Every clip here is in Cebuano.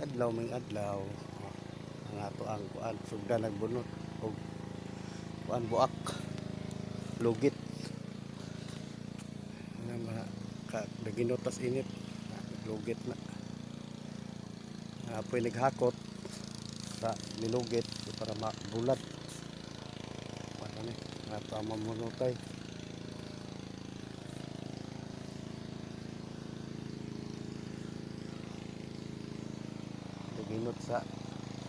Adlaw may adlaw. Ang ato ang kuan sugda nagbunot og kuan buak lugit. Nga mga ka naginotas init, lugit na. Apoy naghakot sa nilugit para mabulat. Ano ni? Ato ang mamunutay. Naginot sa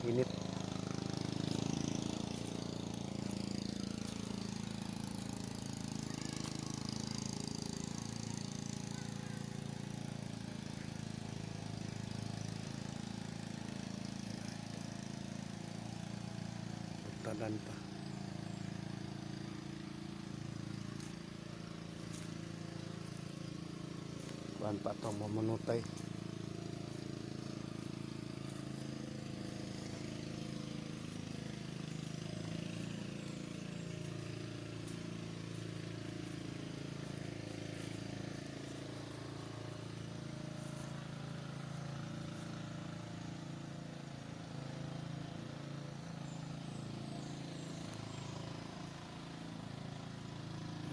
init. Tanan pa. Kuan pa itong mamunutay.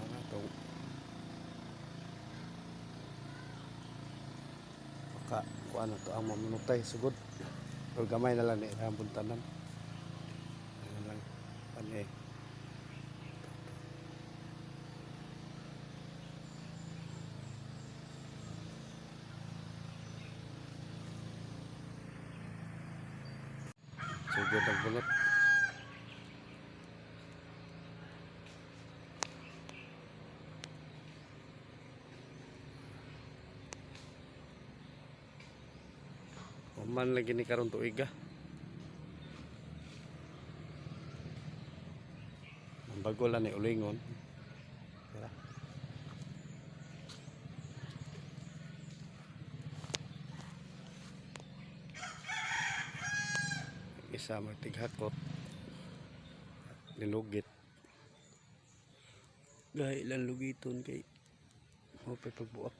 Ano itong maka kuan na to ang mamunutay sugod. Pero gamay na lang ni ang buntanan. Ano lang ani. Sugod ang bunot. Human lagi ni karon tuig ah. Ang bago lang ni ulingon. Tara. Isa magtighakot. Nilugit. Gahi lang lugiton kay mo pa'y pagbuak.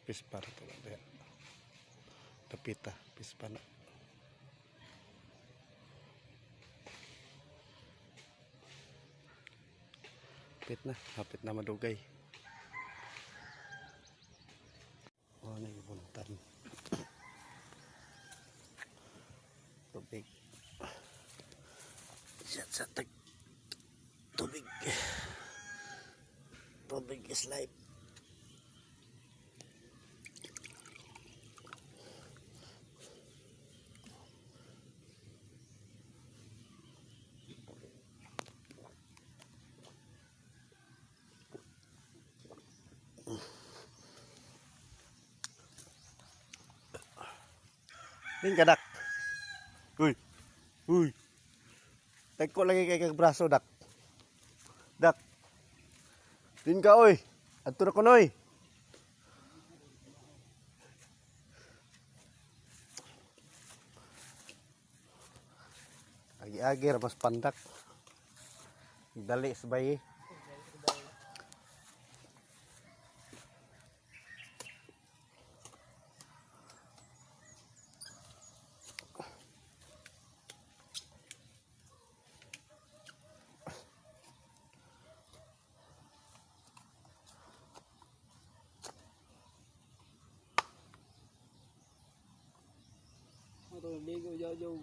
Pispa na to lang diha. Tapita, pispa na. Hapit na, hapit na madugay. Oh, na ibuntan. Tubig. Siya sa tag tubig. Tubig is life. Din ka, dak. Uy. Uy. Tagko lagi kay kag braso, dak. Dak. Din ka, oy. Adto na ko, noy. Agi-agi ra mas pandak. Dali sa bayi. Ito, ligo, jaw, jaw.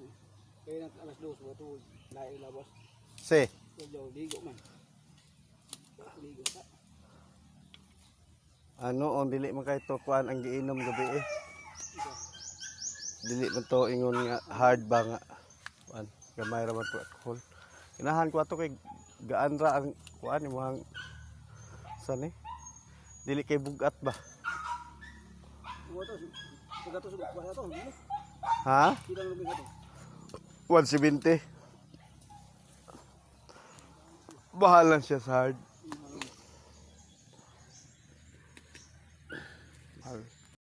Kaya na alas 2, bato, lahi labas. Si. Jaw, ligo man. Ligo sa. Ano, on dili man kay to kuan ang giinom gabi eh. Ito. Dili man to ingon nga hard ba nga. Kuan, gamay ra man to alcohol. Ganahan ko ato kay gaan ra ang kuan imong sani. Dili kay bugat ba? Mo to, sa to, sa to. Ha? Pila lang to. 170. Bahala siya sa hard.